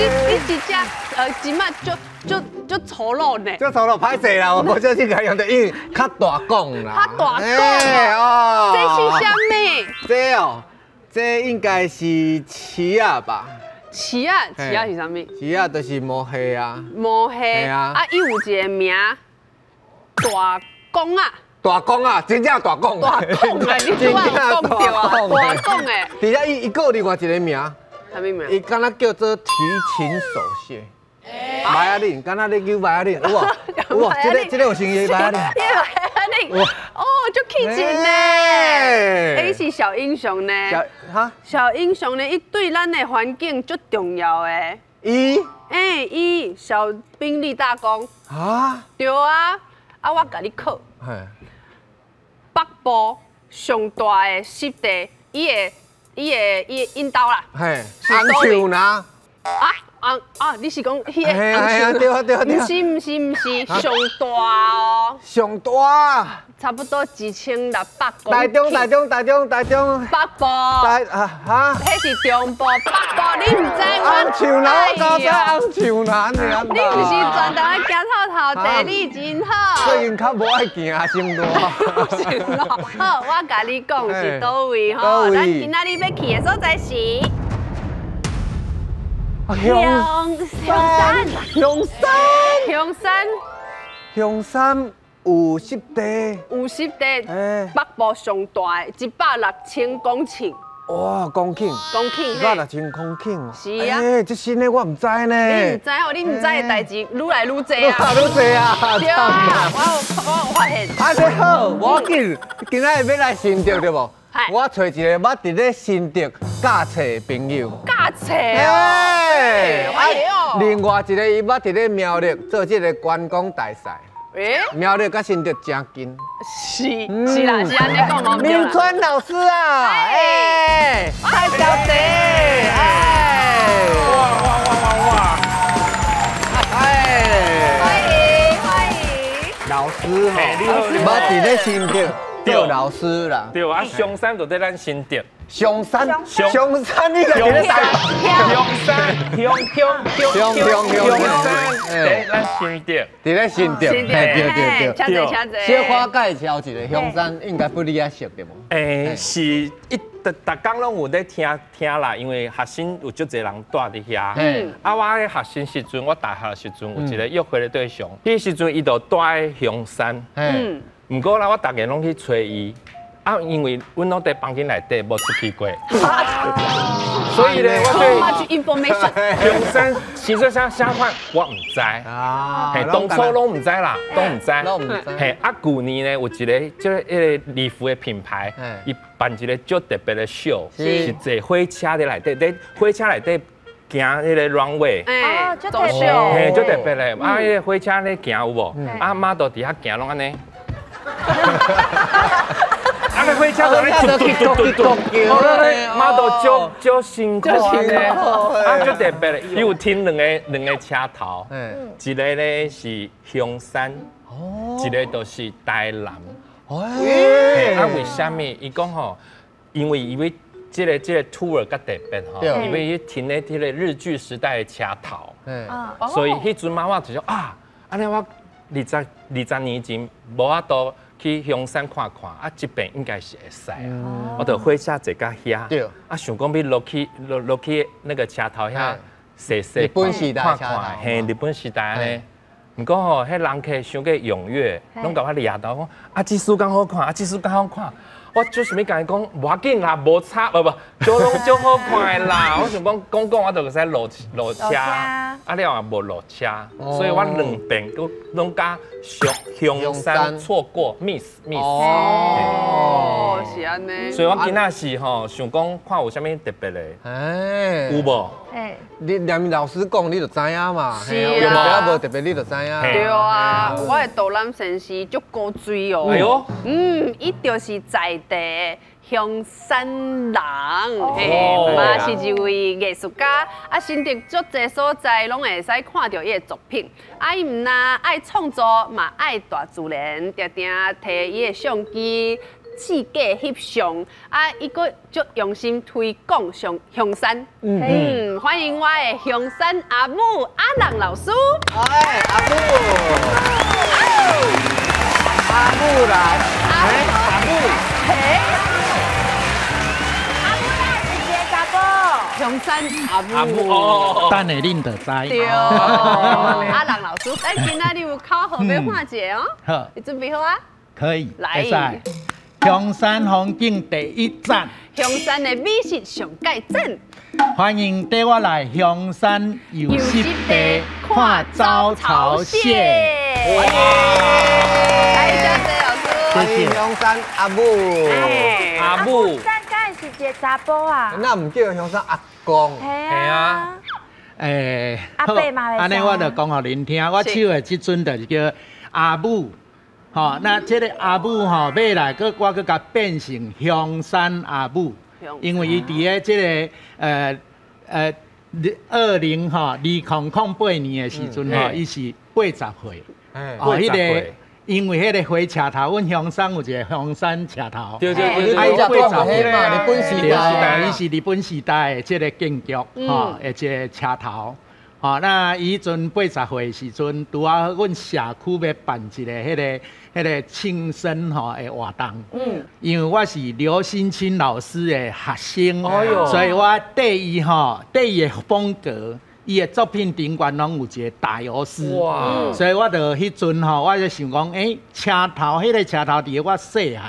你真正這馬足足足粗魯呢？這粗魯歹勢啦，我無少去共用的，因為較大講啦。較大講哦。這是啥物？這哦，這應該是柿仔吧？柿仔，柿仔是啥物？柿仔就是毛蟹啊。毛蟹啊。啊，伊有一個名，大公啊。大公啊，真正大公。大公啊，你拄仔有講著啊，大公的。而且伊伊閣有另外一個名。啥物名？伊敢若叫做提琴手蟹。麥仔恁，敢若咧叫麥仔恁，有無？有無？這個有生意麥仔恁。麥仔恁。哦，足起勁呢！伊是小英雄呢。小哈？小英雄呢？伊對咱的環境足重要的。伊？欸，伊小兵立大功。啊？對啊，啊，我共你考。北部上大的濕地，伊的𪜶兜啦。嘿，紅樹林。啊啊啊！你是講彼個紅樹？對啊對啊對啊。毋是毋是毋是，上大哦。上大。差不多1600公頃。台中台中台中台中。北部。台啊哈。彼是中部，北部你毋知我。紅樹林，我搞知紅樹林爾。你毋是全台灣行透透，地理真好。最近較無愛行先路。是咯。好，我共你講是佗位吼？咱今仔日欲去的所在是。象山，象山，象山，象山有濕地，有濕地，北部上大的160,000公頃。哇，公頃，公頃，160,000公頃。是啊。欸，這新的我毋知呢。你毋知哦？你毋知的代誌愈來愈濟啊。愈濟啊。對啊，我有發現。啊，這好，無要緊，今仔日欲來新竹對無？我揣一個捌佇咧新竹教冊的朋友。教冊哦。另外一個伊捌佇咧苗栗做這個觀光大使。苗栗佮新竹誠近。是是啦，是按呢講無？明川老師啊，欸，蔡小姐，哎，哇哇哇哇哇，哎，歡迎歡迎。老師吼，捌佇咧新竹做老師啦。對啊，象山就佇咱新竹。象山，象山，你佇咧台象山，象象象象象山，佇咱新竹，佇咧新竹，對對對，請坐請坐。小可介紹一下，象山應該不你遐熟對無？欸，是一逐逐工攏有咧聽聽啦，因為學生有足濟人住佇遐。啊，我咧學生時陣，我大學時陣有一個約會的對象，彼時陣伊就住佇象山。毋過啦，我逐日攏去揣伊。啊，因為阮攏佇房間內底無出去過，所以咧，我對 information 象山其實啥啥款我毋知啊，嘿，當初攏毋知啦，攏毋知，攏毋知。嘿，啊，舊年呢有一個這個禮服的品牌，伊辦一個足特別的秀，是坐火車佇內底，佇火車內底行彼個 runway，哦，足特別，嘿，足特別的。啊，彼個火車咧行有無？啊，媽都佇遐行攏按呢。啊，個火車就咧嘟嘟嘟嘟嘟，媽都足足辛苦啊，足特別的，伊有停兩個車頭，一個咧是象山，一個就是台南。啊，為啥物？伊講吼，因為伊欲這個 tour 較特別吼，因為伊停咧彼個日據時代的車頭，所以彼陣媽我就說啊，按呢我二十年前無法度去象山看看，啊，這邊應該是會使啊。我就火車坐到遐，啊，想講欲落去落落去那個車頭遐，踅踅日本時代看看，嘿，日本時代按呢。毋過吼，彼人客傷過踴躍，攏共我掠到講，啊，這書敢好看，啊，這書敢好看。我就是欲共伊講，無要緊啦，無差，無無，都攏足好看的啦。我想講講講，我就會使落落車，啊了也無落車，所以我兩邊都攏共象象山錯過 miss miss。哦，是按呢。所以我今仔是吼想講看有啥物特別的，欸，有無？你連老師講，你就知影嘛。是啊。無特別，你就知影。對啊，我的導覽先生足古錐哦。哎喲。嗯，伊就是在地象山人，嘿，嘛是一位藝術家。啊，新竹足濟所在攏會使看著伊的作品。啊，伊毋但愛創作，嘛愛大自然，定定提伊的相機。世界翕相，啊，伊阁足用心推廣上香山。嗯，歡迎我的香山阿母阿郎老師。哎，阿母，阿母來，阿母，嘿，阿母啦是一个查埔，香山阿母，阿母哦，等下恁就知。對，阿郎老師，咱今仔日有口號欲喊一下哦。好，你準備好啊？可以，來。香山風景第一讚，香山的美食上蓋讚，歡迎綴我來香山遊濕地看招潮蟹。來，謝謝老師。歡迎香山阿母。阿母，咱敢是一個查埔啊？那毋叫香山阿公。係啊。阿伯嘛，按呢我就講予恁聽，我手的這尊就是叫阿母。吼，那這個阿母吼，尾來閣我閣共變成香山阿母，因為伊佇咧這個2008年的時陣吼，伊是80歲，哦，彼個因為彼個火車頭，阮香山有一個香山車頭，對對對，啊，伊80歲嘛，日本時代，伊是日本時代的這個建築，吼，的這個車頭。吼，那伊彼陣80歲的時陣，拄仔阮社區欲辦一個彼個慶生吼的活動。嗯，因為我是劉新清老師的學生，所以我對伊吼，對伊的風格，伊的作品頂懸攏有一個打油詩。哇！所以我就彼陣吼，我就想講，欸，車頭彼個車頭佇我細漢，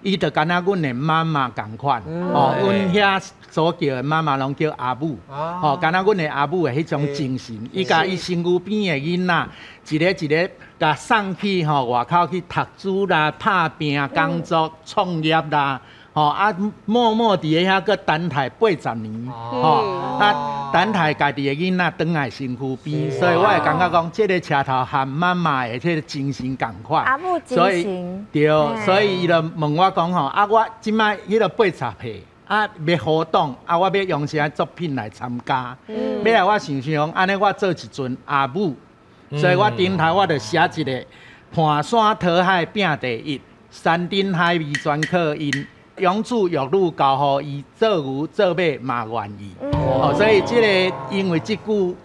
伊就敢若阮的媽媽仝款，哦，阮遐所叫的媽媽攏叫阿母，吼，敢若阮的阿母的彼種精神，伊共伊身軀邊的囡仔，一个一个共送去吼外口去讀書啦、拍拚、工作、創業啦，吼啊，默默佇咧遐閣等待80年，吼啊，等待家己的囡仔轉來身軀邊，所以我會感覺講，這個車頭和媽媽的這個精神仝款，阿母精神，對，所以伊就問我講吼，啊，我這擺彼個80歲。啊，欲活動啊，我欲用啥作品來參加？尾來我想想，按呢我做一尊阿母，所以我頂頭我就寫一個盤山桃海拼第一，山頂海味專靠𪜶，養子育女交予伊，做牛做馬嘛願意。哦，所以這個因為這句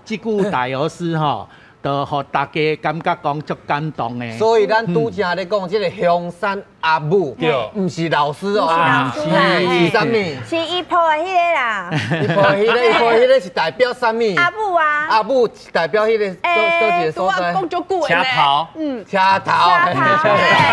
打油詩吼，就予大家感覺講足感動的。所以咱拄才咧講這個香山阿母，毋是老師哦，是啥物？是伊抱的彼個啦。伊抱的彼個，伊抱的彼個是代表啥物？阿母啊。阿母是代表彼個佗一個所在？講足久的車頭，車頭。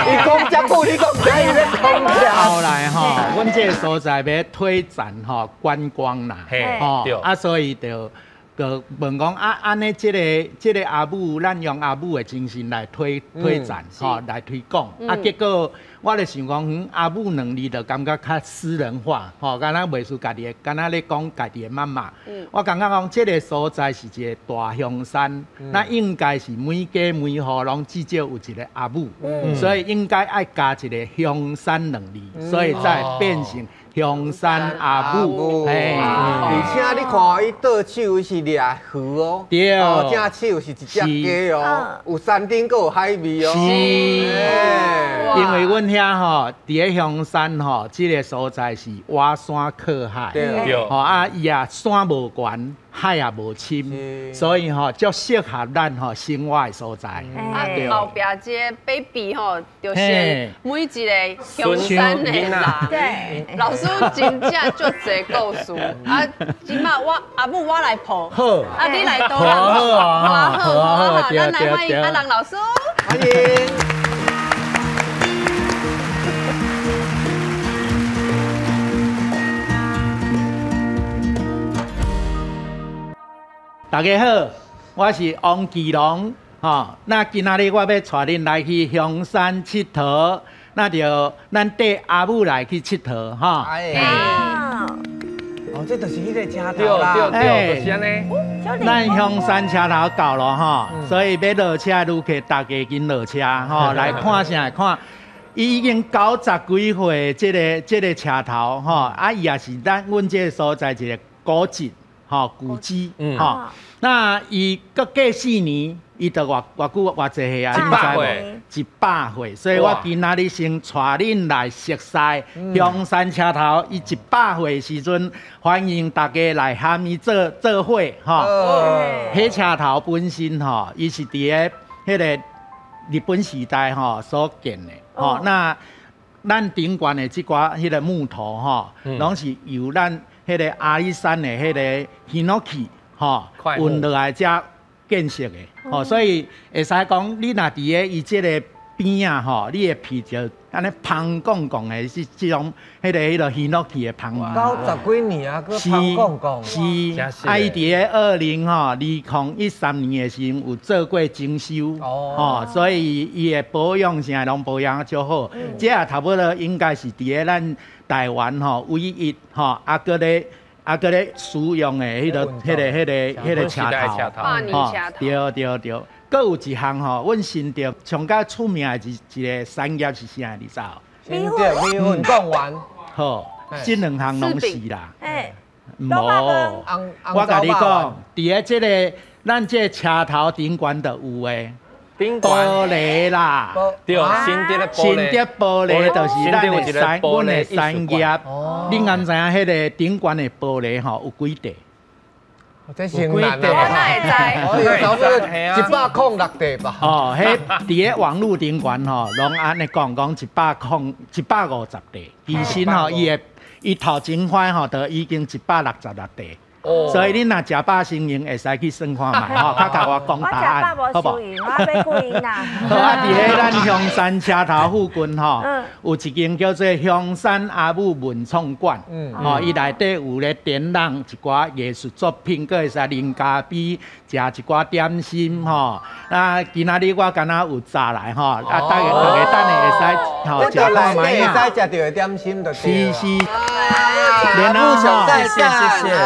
伊講遮久，你講毋知伊咧講啥。後來吼，阮這個所在欲推展吼觀光啦，吼啊，所以就。就問講啊，按呢這個阿母，咱用阿母的精神來推展，吼，來推廣。啊，結果我就想講，阿母兩字就感覺較私人化，吼，敢若袂輸家己的，敢若咧講家己的媽媽。我感覺講，這個所在是一個大香山，那應該是每家每戶攏至少有一個阿母，所以應該愛加一個香山兩字，所以才會變成香山阿母，而且你看伊倒手伊是掠魚哦，對，正手是一隻雞哦，有山頂閣有海味哦。是，因為阮遐吼，佇咧香山吼，這個所在是倚山靠海，對，吼啊，伊也山無懸，海也無深，所以吼，足適合咱吼生活的所在。啊，後壁這個 baby 吼，就是每一個香山的人。對，老師真正足濟故事。啊，這擺我阿母我來抱，好，啊你來導覽，好好好，咱來歡迎阿郎老師。歡迎。大家好，我是王其龍，吼。那今仔日我欲帶恁來去香山𨑨迌，那就咱綴阿母來去𨑨迌，吼。哎，哦，這就是彼個車頭啦，對對，就是按呢。咱香山車頭到了吼，所以欲落車的旅客，大家緊落車吼，來看啥？看，伊已經90幾歲，這個車頭吼，啊，伊也是咱阮這個所在一個古蹟。吼，古蹟，吼，那伊閣過4年，伊都偌偌久偌濟歲啊？100歲，100歲。所以我今仔日先帶恁來熟悉香山車頭。伊一百歲時陣，歡迎大家來和伊做做伙吼。彼車頭本身吼，伊是佇个彼个日本時代吼所建的吼。那咱頂懸的這寡彼個木頭吼，攏是由咱彼個阿里山的彼個ヒノキ吼運落來遮建設的。吼，所以會使講，你若佇咧伊這个邊仔吼，你會聞著按呢芳摃摃的，是這種彼个ヒノキ的芳味。90幾年啊，閣芳摃摃。是，啊，伊佇咧2013年的時陣有做過整修，吼，所以伊的保養啥攏保養足好。這也差不多應該是佇咧咱台灣吼唯一吼，啊，閣咧。啊，閣咧使用的彼个車頭，吼，對對對，閣有一項吼，阮新竹上較出名的一個產業是啥？你知無？新竹米粉貢丸。好，這兩項攏是啦。無，我共你講，佇咧這个咱這个車頭頂懸就有的。玻璃啦，對，新竹的新竹玻璃就是咱的產，阮的產業。你敢知影彼个頂懸的玻璃吼有幾塊？這是難啊！我哪會知？106塊吧。哦，彼佇个網路頂懸吼，攏按呢講講150塊。其實吼，伊頭前塊吼，就已經166塊。所以恁若食飽先用，會使去算看覓吼，較共我講答案，好無？我欲過癮啦。好啊，佇咧咱香山車頭附近吼，有一間叫做香山阿母文創館，吼，伊內底有咧展覽一寡藝術作品，閣會使啉咖啡，食一寡點心吼。啊，今仔日我敢若有炸來吼，啊，大家大家等下會使吼食看覓啊。會使食著的點心就是是。阿母上謝謝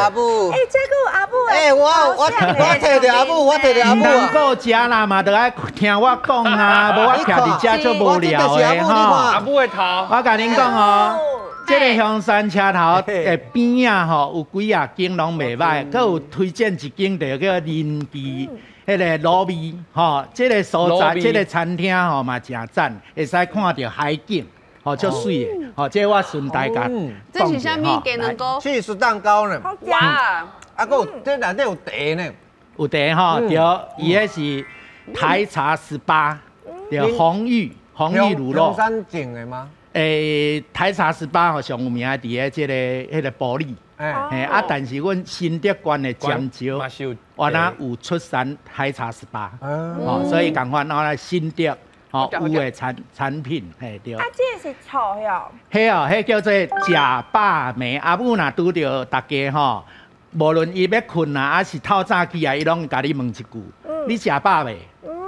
阿母。欸，這個阿母欸，我提著阿母，我提著阿母。毋通顧食啦，嘛著愛聽我講啊，無我徛佇遮足無聊的吼。阿母的頭，我共恁講哦，這个香山車頭的邊仔吼，有幾仔間攏袂䆀，閣有推薦一間就叫林記彼个滷味吼，這个所在，這个餐廳吼嘛誠讚，會使看著海景。哦，足媠的，哦，這我順帶共這是啥物雞卵糕？起司蛋糕呢？哇！啊，閣有這內底有茶呢？有茶吼，對，伊彼是台茶18，對，紅玉乳酪。香山種的嗎？台茶18吼上有名佇咧這个彼个埔里，嘿啊，但是阮新竹縣的尖石，原來有出產台茶十八，哦，所以仝款我來新竹。哦，有的產品，嘿對。啊，這是醋喲。彼哦，彼叫做食飽暝。阿母若拄著大家吼，無論伊欲睏啊，抑是透早起來，伊攏共你問一句：你食飽未？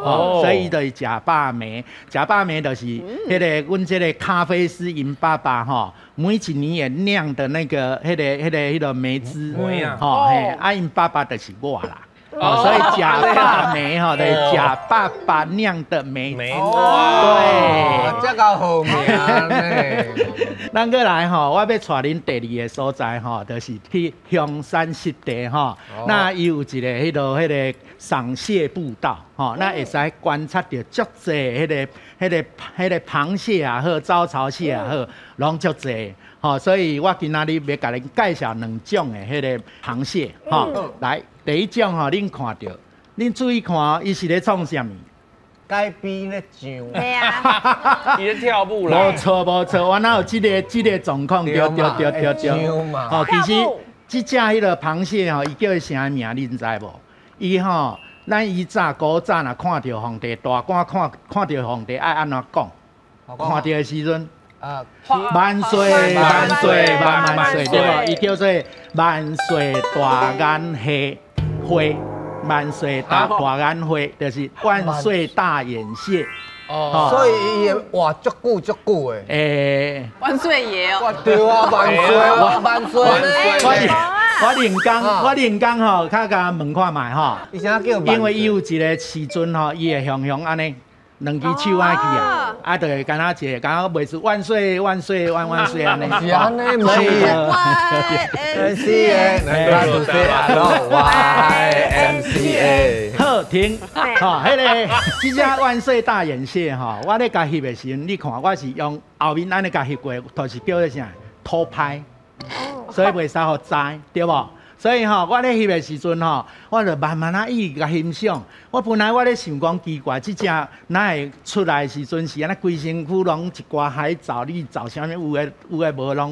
哦，所以伊就是食飽暝。食飽暝就是彼个阮這个咖啡師𪜶爸爸吼，每一年會釀的那個、彼个、彼个、彼个梅汁，吼嘿，啊𪜶爸爸就是我啦。哦，所以食飽暝吼，就是食爸爸釀的梅汁。對，這個好名呢。咱閣來吼，我欲帶恁第二個所在吼，就是去香山濕地吼。那伊有一個彼个賞蟹步道吼，那會使觀察著足濟彼个螃蟹也好，招潮蟹也好，攏足濟。吼，所以我今仔日欲共恁介紹兩種的彼个螃蟹吼。來，第一種吼，恁看著，恁注意看，伊是咧創啥物？街邊咧唱。對啊，伊咧跳舞啦。無錯無錯，我哪有這个狀況？對對對對對。吼，其實這隻彼个螃蟹吼，伊叫伊啥名？恁知無？伊吼，咱以早古早若看著皇帝大官看看著皇帝愛按怎講？看著的時陣。啊！萬歲萬歲萬萬歲，對無？伊叫做萬歲大眼蟹花，萬歲大眼花，就是萬歲大眼蟹。哦，所以伊會活足久足久的。欸，萬歲爺哦。對啊，萬歲萬歲。我恁講吼，較共問看覓吼。伊啥叫？因為伊有一个時陣吼，伊會雄雄按呢。兩支手按起啊，啊，就會敢若一个，敢若袂是萬歲萬歲萬萬歲按呢。是按呢，毋是。Y M C A，Y M C A。好，停。吼，彼个這隻萬歲大眼蟹吼，我咧共翕的時陣，你看我是用後面按呢共翕過，就是叫做啥？偷拍，所以袂使予知，對無？所以吼，我咧翕的時陣吼，我就慢慢仔伊共欣賞。我本來我咧想講奇怪，這隻哪會出來的時陣是按呢規身軀攏一寡海藻、綠藻，啥物有的有的無攏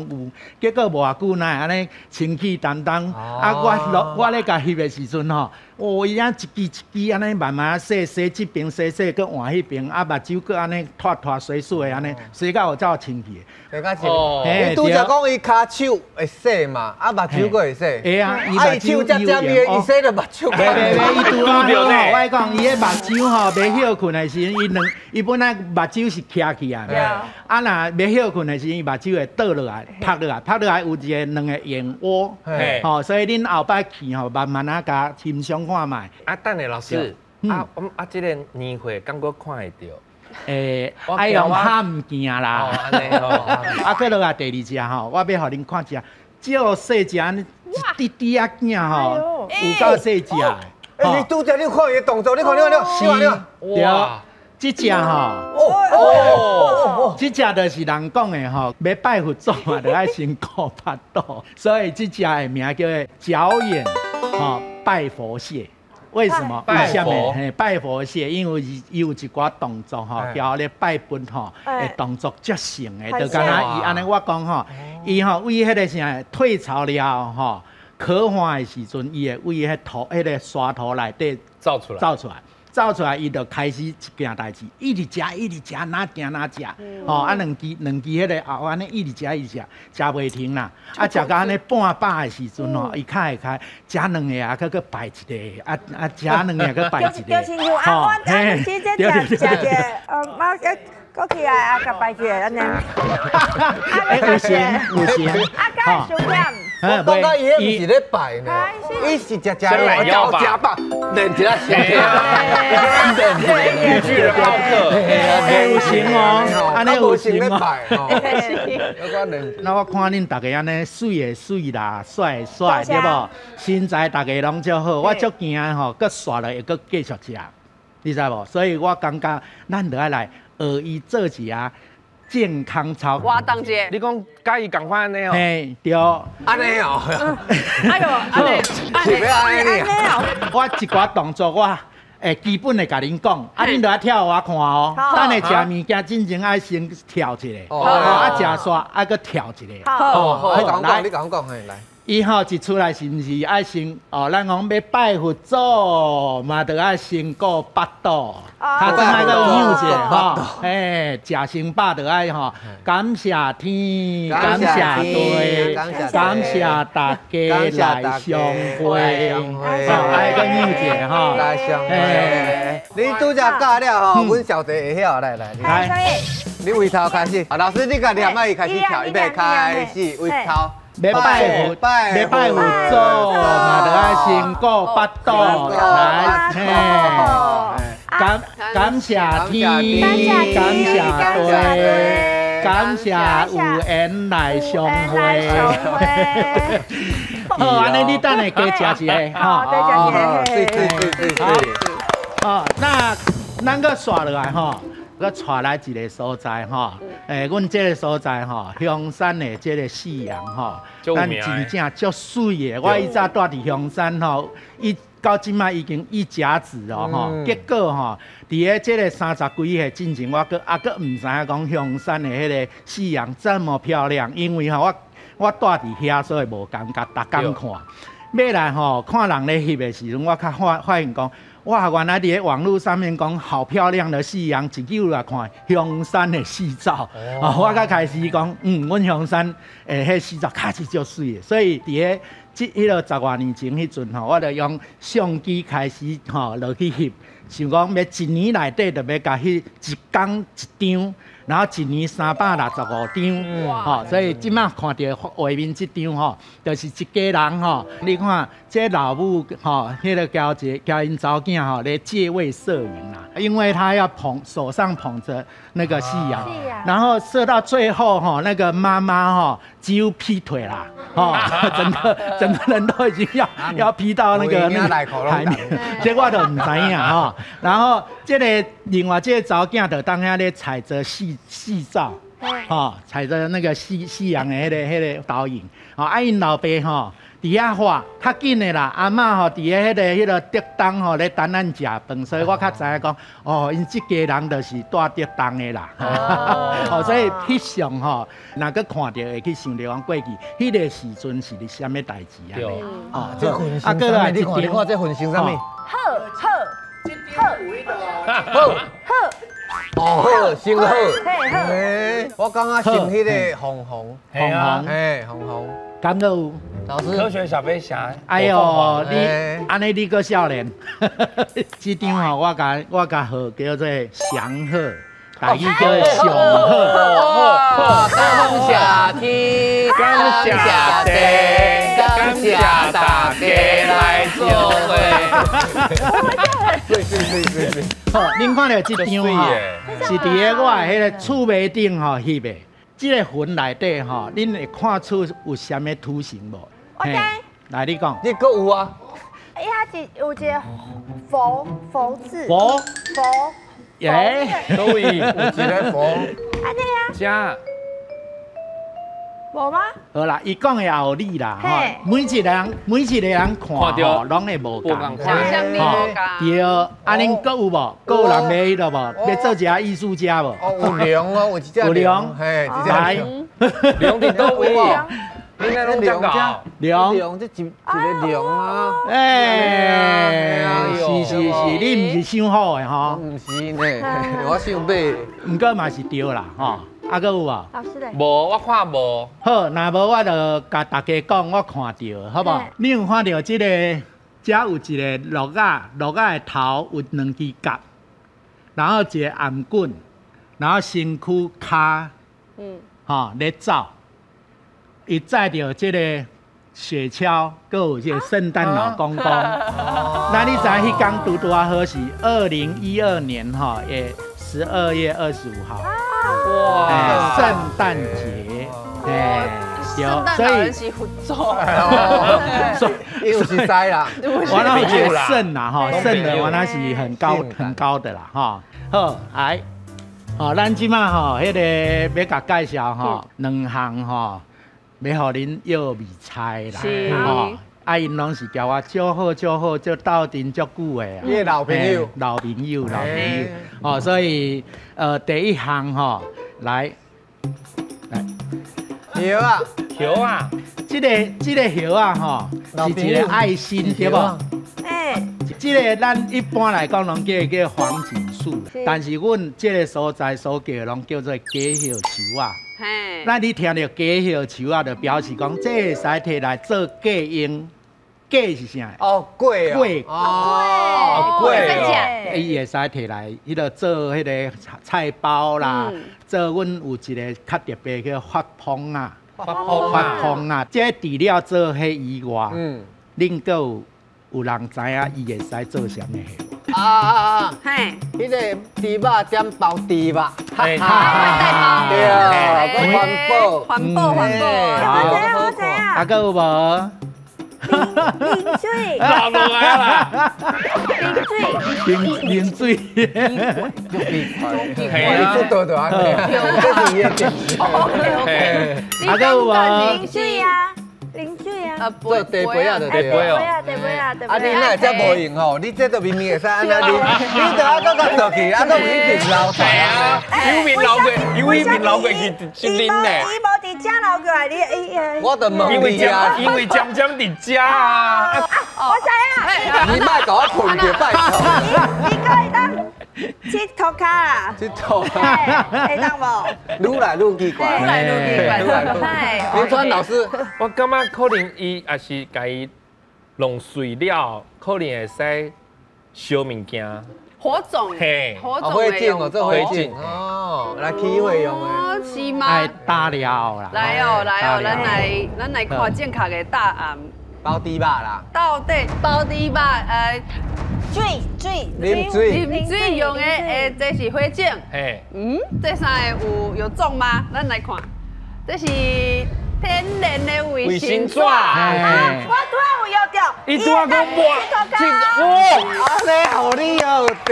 有。結果無偌久，哪會按呢清氣澹澹？啊，我我咧共翕的時陣吼，哦，伊按一支一支按呢慢慢洗洗這邊洗洗，閣換彼邊，啊，目睭閣按呢拖拖水水的按呢，洗到有走清氣。洗到清。你拄才講伊跤手會洗嘛，啊，目睭閣會洗。會啊。啊！伊手遮尖伊，伊洗著目睭。袂袂袂，伊拄好吼，我講伊的目睭吼，欲歇睏的時陣，伊兩伊本來目睭是徛起來，啊若欲歇睏的時陣，伊目睭會倒落來，拍落來，拍落來有一个兩个眼窩，吼，所以恁後擺去吼，慢慢仔共欣賞看覓。啊，等下老師，啊，啊，這个年歲敢閣看會著？愛用拍物件啦。啊，閣落來第二隻吼，我欲予恁看一隻，少細隻，一滴滴仔囝吼，有夠細隻。欸，你拄才你看伊的動作，你看你看你看，你看，對，這隻吼，哦，這隻就是人講的吼，欲拜佛祖嘛，就愛先顧腹肚，所以這隻的名叫做角眼吼拜佛蟹。為什麼？為什麼？嘿，拜佛蟹，因為伊有一寡動作吼，叫咧拜佛吼，的動作足像的，就敢若伊按呢我講吼，伊吼為彼个啥退潮了吼，殼化的時陣，伊會為彼土彼个沙土內底走出來，走出來，走出來，伊就開始一件代誌，一直食，一直食，哪行哪食，吼啊兩支兩支彼个後按呢一直食一直食，食袂停啦，啊食到按呢半飽的時陣吼，伊較會開食兩个啊，閣閣拜一个，啊啊食兩个閣拜一个，就是像啊，我啊，是這食食一个，我閣起來啊，閣拜一个按呢。有錢有錢，啊，敢會傷險？我感覺伊彼毋是咧拜呢，伊是食食落食飽，練一下身體。綠巨人奧克，有型哦，按呢有型哦。那我看恁逐家按呢媠的媠啦，帥的帥，對無？身材逐家攏足好，我足驚吼，閣煞落會閣繼續食，你知無？所以我感覺咱著愛來學伊做一下健康操。活動者，你講佮伊仝款按呢哦？嘿，對。按呢哦。哎喲，按呢，是欲按呢哦。我一寡動作我會基本會共恁講，啊，恁著愛跳予我看哦。等下食物件進前愛先跳一个，啊，食煞愛閣跳一个。好，好，你共我講，你共我講，嘿，來。伊吼一出來是毋是愛先哦？咱講欲拜佛祖嘛，著愛先顧腹肚，較早愛閣扭一下吼。嘿，食先飽著愛吼，感謝天，感謝地，感謝大家來相會，愛閣扭一下吼。來相會。你拄才教了吼，阮小弟會曉，來來來，你為頭開始，老師你共念啊，伊開始跳，預備開始，為頭。欲拜佛，欲拜佛祖嘛，著愛先顧腹肚，來，嘿，感感謝天，感謝地，感謝有緣來相會。好，按呢你等下加食一个，吼，加食一个，對對對對對。好，那咱閣煞落來吼。閣帶來一个所在吼，阮這个所在吼，香山的這个夕陽吼，咱真正足媠的。我以前蹛佇香山吼，伊到這擺已經一甲子哦吼，結果吼，佇咧這个三十幾歲進前，我閣猶閣毋知影講香山的彼个夕陽這麼漂亮，因為吼我我蹛佇遐，所以無感覺，逐工看。尾來吼，看人咧翕的時陣，我較發發現講。哇！原來佇咧網路上面講好漂亮的夕陽，一入來看香山的夕照，哦，我才開始講，阮香山的彼夕照確實足媠的，所以佇咧這彼个十外年前彼陣吼，我就用相機開始吼落去翕，想講欲一年內底就欲共彼一工一張。然後一年365張，吼，所以這馬看著畫面這張吼，就是一家人吼，你看這老母吼，彼个交一交𪜶查某囝吼咧借位攝影啦，因為他要捧手上捧著那個夕陽，然後攝到最後吼，那個媽媽吼幾乎劈腿啦，吼，整個人都已經要劈到那個海面，這我都毋知影吼。然後這個另外這個查某囝就當遐咧採著夕照，吼，採著那個夕陽的彼個倒影，吼，啊𪜶老爸吼佇遐畫較緊的啦，阿嬤吼佇咧彼個竹東吼咧等咱食飯，所以我較知影講，哦，𪜶這家人就是住竹東的啦，哦，所以翕相吼，若閣看著會去想著講過去彼個時陣是咧啥物代誌啊？哦，這分成啥物？你看，你看這分成啥物？好，好，好，好，好，哦，好，先好。嘿，我感覺像彼個鳳凰，鳳凰，嘿，鳳凰。感覺有。老師，科學小飛俠。哎喲，你按呢你閣少年，這張吼我共號叫做祥鶴，台語叫做祥鶴。感謝天，感謝地，感謝大家來做伙。對對對對對。好，恁看著這張吼，是佇咧我的彼个厝暝頂吼翕的。這个雲內底吼，恁會看出有啥物圖形無？我知。來，你講。你閣有啊？伊遐是有一個佛字。佛。佛。耶。佗位有一个佛。按呢啊。遮。無嗎？好啦，伊講的也有理啦，吼，每一個人看吼，攏會無仝。想像力無仝。對，啊，恁閣有無？閣有人欲彼个無？欲做一下藝術家無？哦，有龍哦，有一隻有龍，嘿，一隻龍。龍佇佗位？你那攏遮搞？龍，龍，這一個龍啊！欸，是是是，你毋是想好的吼？毋是呢，我想買。毋過嘛是對啦，吼。啊，閣有無？老師咧？無，我看無。好，若無我就共大家講，我看著，好無？你有看著這個，遮有一個鹿仔，鹿仔的頭有兩支角，然後一個頷頸，然後身軀跤，吼咧走，伊載著這個雪橇，閣有這個聖誕老公公。那你知影彼工拄拄仔好是2012年吼，12月25號。哇！聖誕節，哎，對，所以是佛祖，所以又是災啦。我那覺得聖啦，吼，聖的我那是很高很高的啦，吼。好，來，吼，咱這馬吼，彼个欲共介紹吼，兩項吼，欲予恁藥味猜啦，吼。啊，𪜶攏是交我足好足好，足鬥陣足久的啊。你的老朋友，老朋友，老朋友。哦，所以第一項吼，來，來，葉啊，葉啊，這個葉啊吼，是一個愛心對無？欸，這個咱一般來講攏叫黃錦樹，但是阮這個所在所叫攏叫做假葉樹仔。那你聽著假葉樹仔，就表示講這會使提來做粿用。粿是啥？哦，粿粿哦，粿，伊會使提來，彼个做彼个菜包啦，做阮有一个較特別叫發風啊，發風啊，這除了做彼以外，恁閣有人知影伊會使做啥物？啊啊啊！嘿，彼个豬肉點包豬肉，嘿，對，閣環保，環保，環保，我知影，我知影。啊，閣有無？啉水，老落來啦！啉水，啉水，你出道就按呢，這是伊的定義。 OK，啊，閣有無？啉水啊，啉水啊。做茶杯仔就對哦。茶杯啊，茶啊，你哪會遮無用吼？你這都明明會使按呢啉，你著啊閣共倒去，啊閣有一定流出來啊，有面流過，有一面流過去去啉呢。伊無佇遮流過來，你伊。我就問你啊，因為尖尖佇遮啊。我知影。你莫共我困著，拜託。你閣會當佚塗跤啦？佚塗跤。會當無？愈來愈奇怪。愈來愈奇怪。愈來愈。林川老師，我感覺可能伊也是共伊弄碎了，可能會使燒物件。火種，火種的用哦，做火種哦，來起火用的，是嗎？愛打了啦。來哦，來哦，咱來看正確的答案。包豬肉啦。到底包豬肉？水水啉水啉水用的，這是火種。嗯，這三個有中嗎？咱來看，這是天然的衛生紙。啊，我拄仔有用著。伊拄仔講哇，哇，安呢予你用著。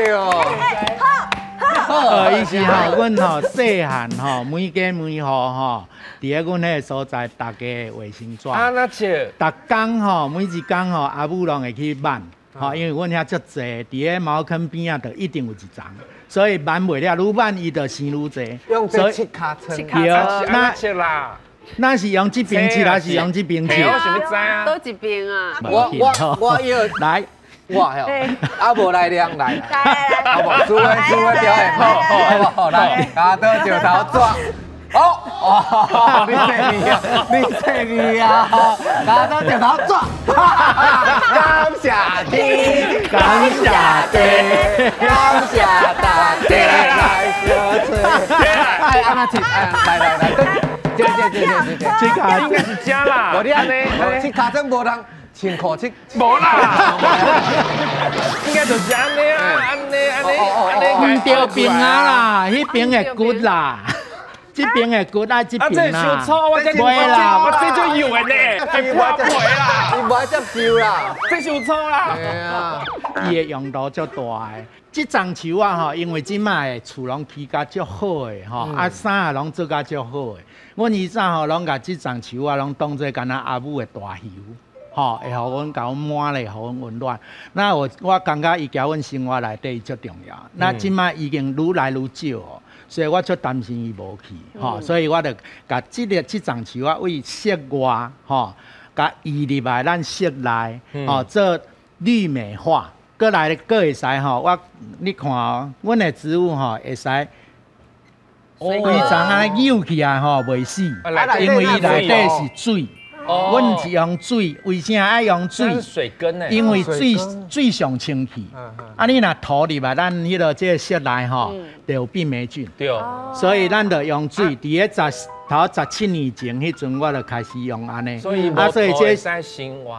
好，伊是吼，阮吼细汉吼，每家每戶吼，佇咧阮彼个所在，逐家衛生紙。啊，那笑。逐工吼，每一工吼，阿母攏會去挽，吼，因為阮遐足濟，佇咧茅坑邊仔，就一定有一叢，所以挽袂了，愈挽伊就生愈濟。用這切尻川。對，那啦。那是用這邊切，還是用這邊切？我想欲知啊。佗一邊啊？我要來。我吼，啊無來量來，好無？輸的表演，好，好，好，來，鉸刀石頭紙，哦，你細膩啊，你細膩啊，鉸刀石頭紙，感謝天，感謝地，感謝大家來相助，哎，按怎切？來來來，這這這這這，這個應該是這啦，無你按呢，切尻川無人。千塊七，無啦，應該就是按呢啊，按呢按呢按呢，毋對邊啊啦，彼邊的骨啦，這邊的骨愛這邊啦。啊，這傷粗，我這袂啦，我這種油的呢，會破皮啦，伊無愛接受啦，這傷粗啦。對啊，伊的用途足大的。這欉樹啊吼，因為這擺的厝攏起甲足好的吼，啊衫也攏做甲足好的。阮以前吼攏共這欉樹啊攏當做敢若阿母的大袖。吼，會予阮共阮抹咧，予阮溫暖。那我感覺伊佇阮生活內底足重要。那這擺已經愈來愈少哦，所以我足擔心伊無去。吼，所以我就共這個這欉樹啊，為室外吼，共移入來咱室內，吼做綠美化。閣來閣會使吼，我你看哦，阮的植物吼會使規叢按呢扭起來吼，袂死，因為伊內底是水。阮是用水，為啥愛用水？水根呢？因為水水上清氣。啊，你若塗入來咱彼个這个室內吼，就有病霉菌。對。所以咱就用水，佇咧頭17年前彼陣，我就開始用按呢。所以啊，所以這會使生活。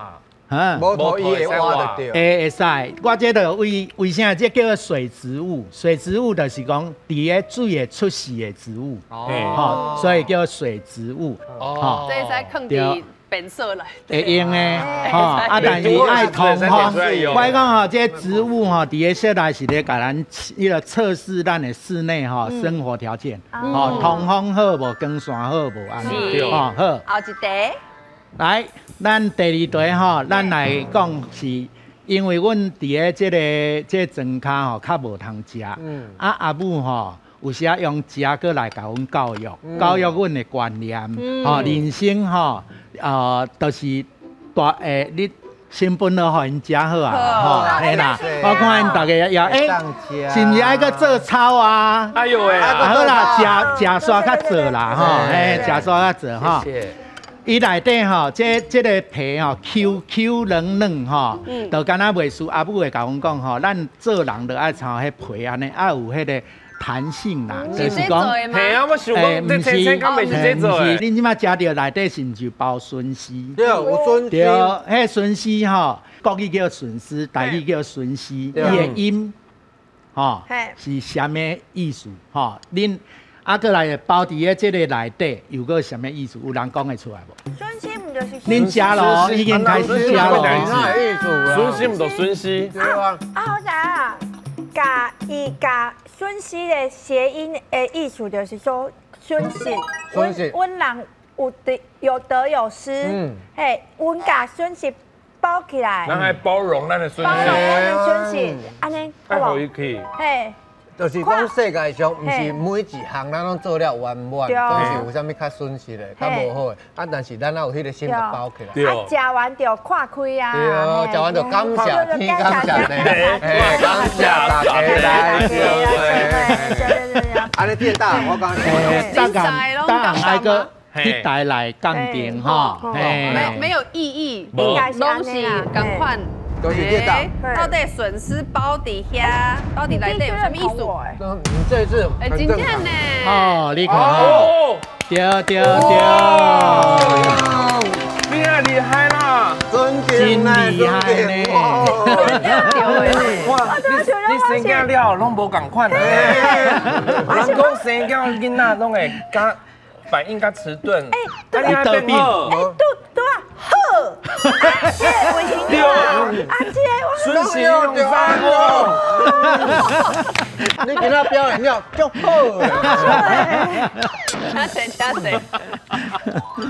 哈，無塗伊會活就對。會使，我這就為為啥這叫做水植物？水植物就是講佇咧水會出世的植物。哦。所以叫水植物。哦。這會使囥佇便所內。會用的，吼啊！但是愛通風。我講吼，這植物吼，佇咧室內是咧共咱彼个測試咱的室內吼生活條件，吼通風好無，光線好無，按呢，吼好。後一題。來，咱第二題吼，咱來講是，因為阮佇咧這个這莊跤吼較無通食，啊阿母吼有時啊用食閣來共阮教育，教育阮的觀念，吼人生吼。就是大你成本都予𪜶食好啊，吼，嘿啦，我看𪜶逐家也是毋是愛閣做操啊？哎呦喂，好啦，食食煞較做啦，吼，食煞較做吼。伊內底吼，這個皮吼，Q Q 軟軟吼，就敢若袂輸。阿母會共阮講吼，咱做人就愛像彼皮按呢，愛有彼個彈性啦，就是講，嘿啊，我想講，這青青敢袂是這做的？恁這擺食著內底是毋是包筍絲？對，有筍絲。對，彼筍絲吼，國語叫筍絲，台語叫筍絲，伊的音，吼，是啥物意思？吼，恁啊，閣來包佇咧這個內底，又閣啥物意思？有人講會出來無？筍絲毋就是？恁食咯，已經開始食咯。筍絲毋就筍絲？對啊。啊，我知影。共伊共損失的諧音的意思就是說損失，阮人有得有得有失，嘿，阮共損失包起來，咱愛包容咱的損失，包容咱的損失，按呢，愛予伊去，嘿。就是講世界上，毋是每一項咱攏做了圓滿，總是有啥物較損失的、較無好的。啊，但是咱也有彼個心共包起來。啊，食完就看開啊。對，食完就感謝天，感謝地，感謝大家來相會。按呢變大，我講。答案答案愛閣去台內鑑定吼，沒有異議，攏是仝款。都是这道。到底笋丝包伫遐，包伫内底有啥物意思？你这一次哎，真正呢。哦，你看，对对对，你也厉害啦，真真厉害呢！哇，你生囝了拢无仝款的，人讲生囝囡仔拢会较反应较迟钝，哎，对啊，得病，哎，对对啊，好，这个对啊，啊，这个我顺时用三哦，你今仔表演了足好，请坐，请坐。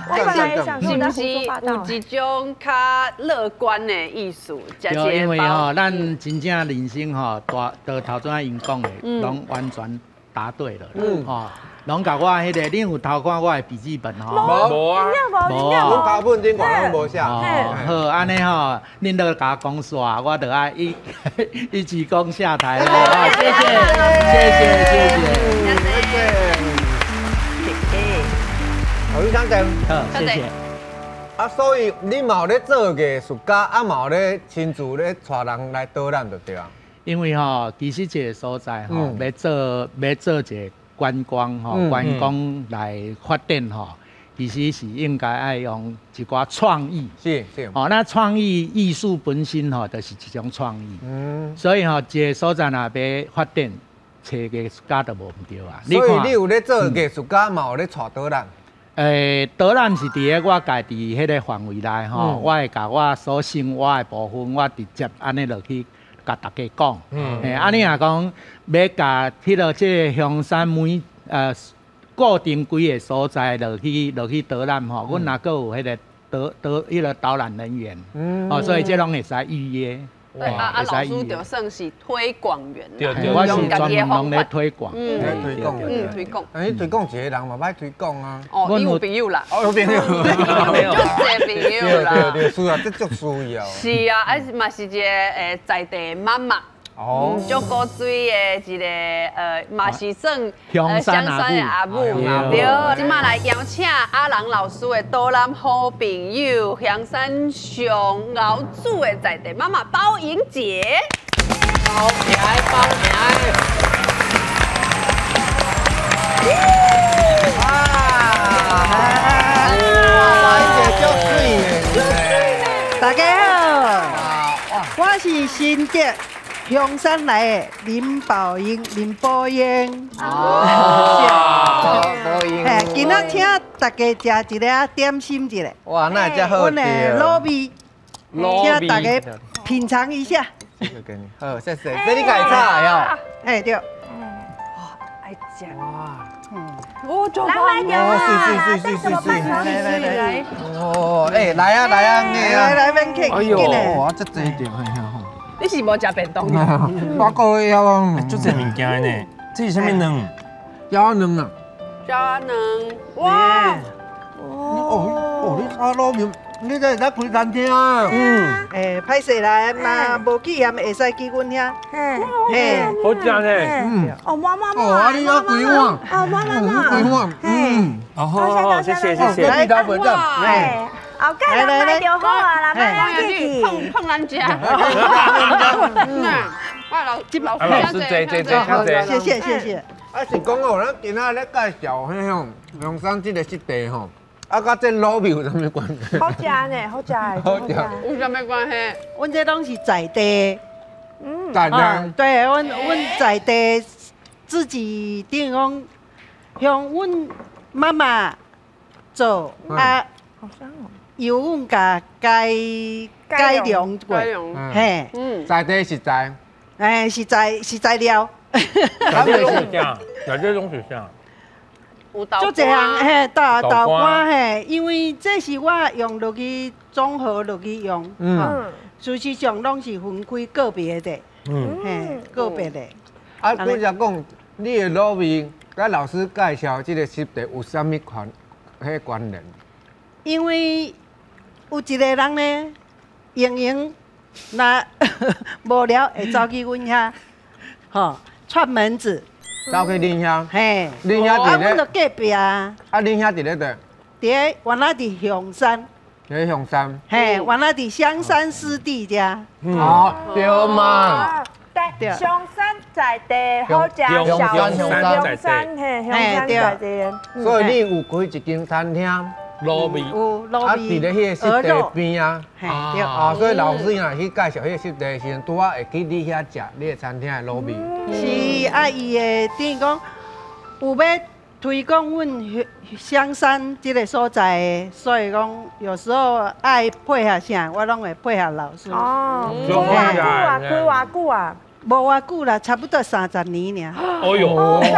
我本来想是毋是有一种较乐观的意思？对，因为吼，咱真正人生吼，大就头先𪜶讲的，拢完全答对了，吼。拢共我彼个，恁有偷看我的笔记本吼？无啊，无啊，阮脚本顶悬拢无写。好，按呢吼，恁都共我讲煞，我就爱一一鞠躬下台了。谢谢，谢谢，谢谢。好，你讲好，谢谢。啊，所以你嘛有咧做艺术家，啊嘛有咧亲自咧带人来导览就对啊。因为吼，其实这个所在吼，欲做一个观光吼，观光来发展吼，其实是应该爱用一寡创意。是是。哦，那创意艺术本身吼，就是一种创意。所以吼，这个所在若欲发展，揣艺术家就无毋对啊。所以你有咧做艺术家，嘛有咧带导览。导览是伫咧我家己彼个范围内吼，我会共我所生活的部分，我直接按呢落去共大家讲。啊，你若讲欲共彼个这个香山每固定几个所在落去导览吼，阮若阁有彼个导导彼个导览人员，哦，所以这拢会使预约。对啊，老师就算是推广员，对对，我是专门拢咧推广，推广，推广。你推广一个人嘛，歹推广啊。哦，伊有朋友啦，哦，有朋友，就济朋友啦。对对，需要，这足需要。是啊，啊嘛是一个在地妈妈，哦，足古锥的一个嘛是算香山的阿母对，这马来邀请阿郎老师的导览好朋友，香山上熬煮的在地妈妈包莹姐。包平包平。哇！包莹姐足水的，大家好，我是新竹香山来的林宝英，林宝英。哦，宝英。嘿，今仔请大家食一个点心一下。哇，那会遮好阮的卤味，请大家品尝一下。这个给你，好，谢谢。这你家己炒的哦。哎，对。哇，爱食。哇。我就来来哦，是是是是是。来来来。哦，哎，来啊来啊，来来免客气。哎呦，哇，这济着嘿吼。你是无食便当？我过会晓啊。足济物件呢，这是啥物卵？鸟仔卵啊。鸟仔卵，哇！哦哦，你炒卤面，你这会使开餐厅啊？嗯。哎，歹势啦，嘛无去盐会使去阮遐。嘿。好食呢。嗯。哦，妈妈妈。哦，啊，你要几碗？哦，妈妈妈。几碗？嗯。哦，谢谢谢谢。来，哎。后盖人买就好啊啦，莫客气。碰碰咱家。哇，老老师坐坐坐，坐。谢谢谢谢。啊，是讲哦，咱今仔咧介绍彼种龙山这个湿地吼，啊，佮这卤味有啥物关系？好食呢，好食的，好食。有啥物关系？阮这拢是在地，在地。对，阮在地自己等于讲，向阮妈妈做啊。好香哦。由阮共改改良过，嘿，在地食材，哎，食材食材料。哪这拢是啥？哪这拢是啥？就这样，嘿，豆豆干嘿，因为这是我用落去综合落去用，事实上拢是分开个别的，嘿，个别的。啊，拄才讲，你的卤味，佮老师介绍这个湿地有啥物关彼关联？因为有一个人呢，闲闲若无聊会走去阮遐，吼，串门子。走去恁遐？嘿，恁遐伫咧？啊，阮就隔壁啊。啊，恁遐伫咧佗？伫咧，原来伫香山。伫香山。嘿，原来伫香山湿地遮。哦，对嘛。对，香山在地好食，小香山嘿，香山在地。所以你有开一间餐厅，卤味，有卤味，啊，伫咧彼个湿地边啊，对，啊，所以老师若去介绍彼个湿地的时阵，拄仔会去你遐食你的餐厅的卤味。是啊，伊会等于讲有欲推广阮香山这个所在的，所以讲有时候爱配合啥，我拢会配合老师。哦，开偌久啊？开偌久啊？无偌久啦，差不多30年尔。哎呦， 30年，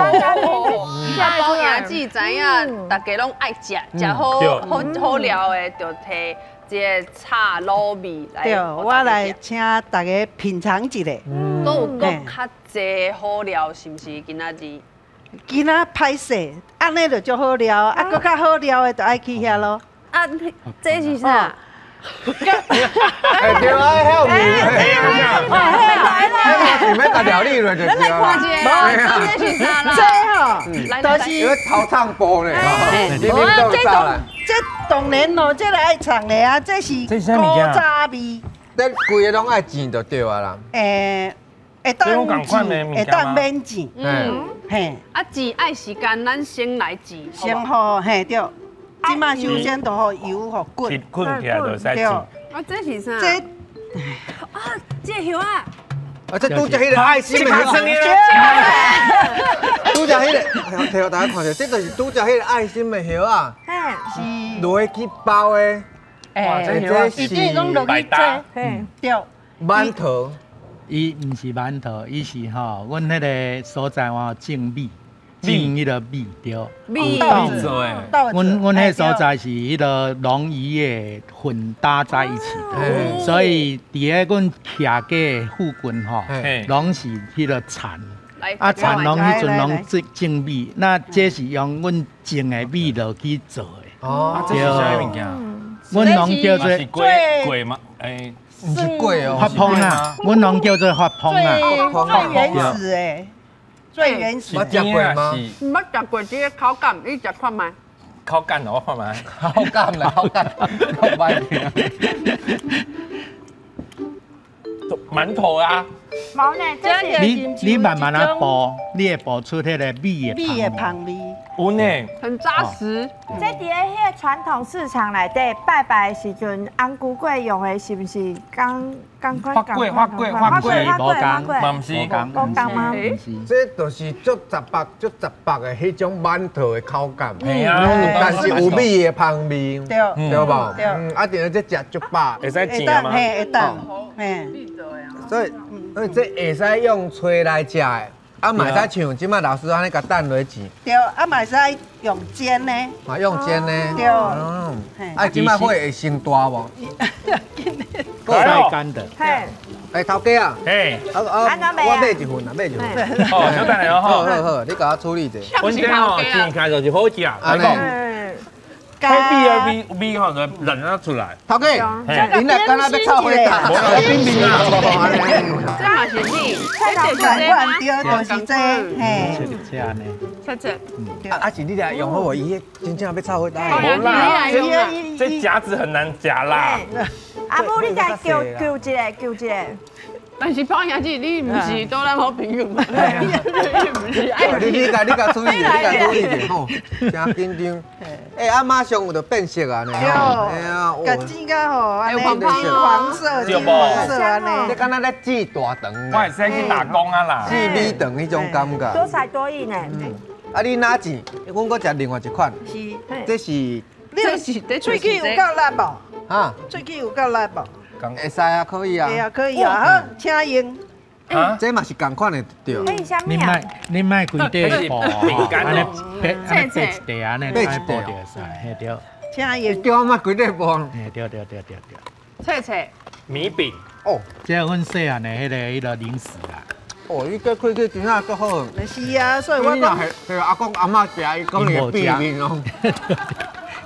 啊，包兄姊知影，大家拢爱食，食好好好料的，就提这个炒卤味来。对，我来请大家品尝一下。都有阁较济好料，是毋是？今仔日？今仔歹势，按呢就足好料，啊，阁较好料的就爱去遐咯。啊，这是啥？哎，对啊，遐有味，来啦，是欲共料理落就对啦。这是啥啦？这吼，就是因为头唱播呢。这当然咯，这个爱藏的啊，这是古早味。这规个拢爱煎就对啊啦。会当煎，会当免煎。嗯，嘿。啊，煎爱时间，咱先来煎。先予嘿对。这马首先就予油予滚，滚起来就使煎。啊，这是啥？这啊，这叶仔。啊，这拄则彼个爱心的叶。拄则彼个，提予大家看著，这就是拄则彼个爱心的叶仔。是。落去包的。哇，这是百搭。对。馒头。伊毋是馒头，伊是吼，阮彼个所在我种米。种彼个米对，米做的。阮彼所在是彼个农渔的混搭在一起的，所以伫咧阮徛家附近吼，拢是彼个田，啊田拢彼阵拢种米，那这是用阮种的米落去做的。哦，这是啥物件？阮拢叫做粿吗？哎，毋是粿哦，发碰啊，阮拢叫做发碰啊，最原始的。最原始。捌食过吗？捌食过这个口感，你食看觅？口感我看觅。口感啦，口感，口歹听。馒头啊。无呢，你慢慢仔剥，你会剥出彼个米的香味。有呢，很扎实。这伫咧彼个传统市场内底拜拜的时阵，红菇粿用的是毋是共共款？发粿，发粿，发粿，无共，嘛毋是，无共吗？这就是足杂白、足杂白的彼种馒头的口感。嘿啊，但是有米的香味，对，对无？嗯，啊，定这食足饱。会使煎吗？嘿，会当。嘿。所以，所以这会使用炊来食的。啊，嘛会使像这摆老师按呢共等落煎。对，啊嘛会使用煎的。嘛用煎的。对。嗯。啊，这摆火会先大无？晒干的。嘿。哎，头家啊。嘿。啊啊，我买一份啊，买一份。哦，小等下哦。好好好，你共我处理者。阮这吼煎起来就是好食，来讲。彼米的味味吼就染啊出来。头家，恁若敢若欲炒火大，冰冰啊！这嘛是米，这就是对，就是这，嘿。这按呢。这这。啊是你俩用好无？伊真正欲炒火大。无啦，这夹子很难夹啦。阿母，你再叫叫一个，叫一个。但是胖兄姊，你毋是做咱好朋友吗？你毋是爱你共处理者，你共处理者吼，真紧张。哎，啊马上有就变色啊呢。对，啊，共煎甲吼，按呢金黄色、金黄色按呢。这敢若咧煎大肠。我会使去打工啊啦。煎米肠彼种感觉。多才多艺呢。啊，你哪煎？阮阁食另外一款。是。这是。这是喙齿有够力无？哈？喙齿有够力无？会使啊，可以啊。会啊，可以啊，好，请用。这嘛是仝款的对。你莫规块剥，按呢掰，按呢掰一块，按呢掰剥就会使，嘿对。请用。叫我莫规块剥。嘿对对对对对。脆脆。米饼。哦，这阮细汉的彼个零食啦。哦，你这开起真正足好。是啊，所以我讲，对阿公阿嬷食，伊讲会变面哦。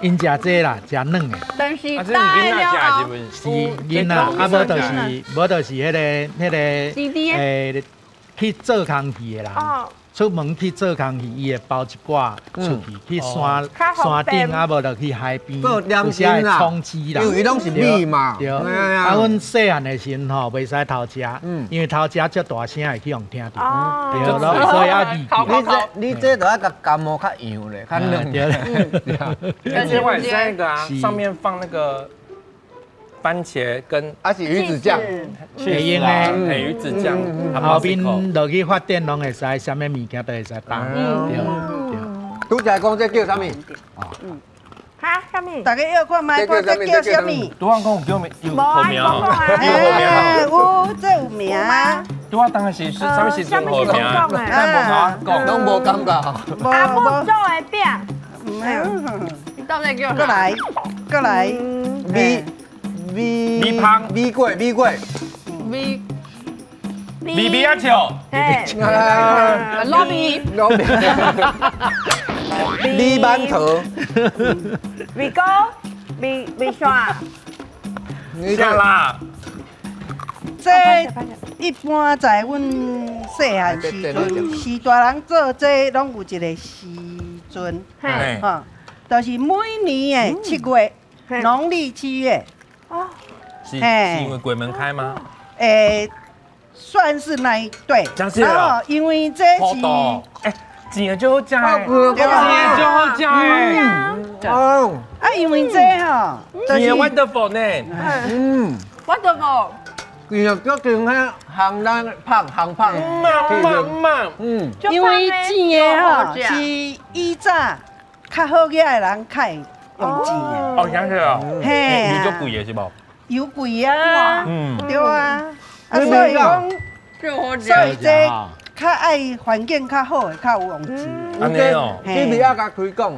𪜶食这啦，食软的。但是大了后，是囡仔，啊无就是无就是彼个，去做空气的人。出门去做工去，伊會包一寡出去，去山山頂啊，無就去海邊，有時會充飢啦。因為伊攏是米嘛。對。啊，阮細漢的時陣吼，袂使偷食，因為偷食足大聲會去予聽著。對，所以愛離。你這就愛共感冒較樣咧，較軟。對。而且我會那個啊，上面放那個番茄跟啊是魚子醬，會用的，魚子醬。後面落去發展攏會使，啥物物件都會使放。對對。拄才講這叫啥物？哈？啥物？大家要看覓？看這叫啥物？拄仔講有叫名，有號名，有號名。有，這有名。拄仔當時是啥物時陣號名？咱無頭講，攏無感覺。阿母做的餅。你到底叫？過來，過來。米。米米香，米粿，米粿，米米米仔笑，糯米，糯米，米馒头，米糕，米米线，啥啦？這一般在阮細漢時陣，是大人做這攏有一個時陣，吼，就是每年的7月，農曆7月。哦，是因為鬼門開嗎？欸，算是那一對。然後因為這是，欸，煎的就好食，煎的就好食哎。哦，啊，因為這吼，煎的 wonderful 呢。嗯，wonderful。其實就像彼烘咱胖烘胖，嗯，因為煎的吼是以早較好額的人較會用煎的。哦，真是哦，嘿，油足貴的是無？油貴啊，對啊，啊所以講，所以這較愛環境較好的，較有用煎。按呢哦，這味仔共推廣，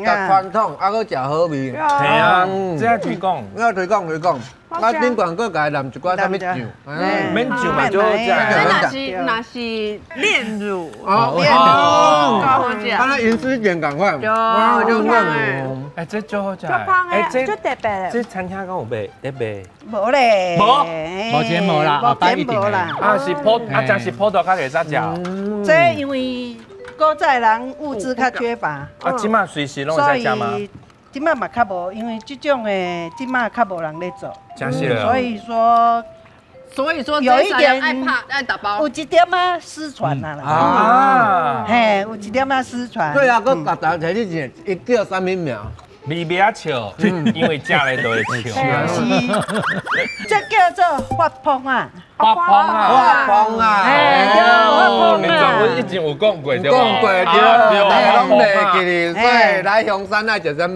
較傳統，啊閣食好味。係啊，這愛推廣，這推廣推廣。啊，頂懸閣共伊淋一寡啥物醬，免醬嘛就好食。這若是煉乳，哦，好食。啊，那飲水健仝款，哇，就煉乳。哎，這足好食。哎，這足特別。這餐廳敢有賣？咧賣？無咧，無，目前無啦，目前無啦。啊，是普，啊，真是普渡較會使食。這因為古早人物資較缺乏。啊，這馬隨時攏會使食嗎？這馬嘛較無，因為這種的這馬較無人咧做，所以說，有一點愛怕愛打包，有一點仔失傳啊啦。啊，嘿，有一點仔失傳。對啊，閣大家提你一下，伊叫啥物名？咪咪仔笑，因為食咧都會笑。是，這叫做發瘋啊！發瘋啊！發瘋啊！哎，對，發瘋啊！我以前有講過，對，講過對，攏袂記哩。所以來香山愛食啥物？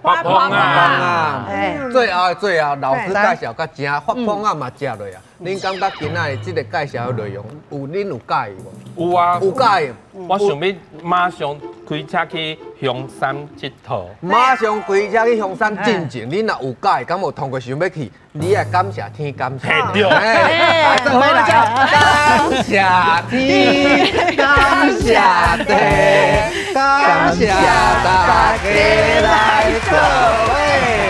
發瘋啊！最後最後，老師介紹甲真發瘋啊嘛食落啊。恁感覺今仔日這個介紹的內容，有恁有佮意無？有啊，有佮意。我想欲馬上開車去香山𨑨迌。馬上開車去香山進前，恁若有佮意，敢有通過想欲去？你愛感謝天，感謝地。來，做伙來，感謝天，感謝地，感謝大家來做伙。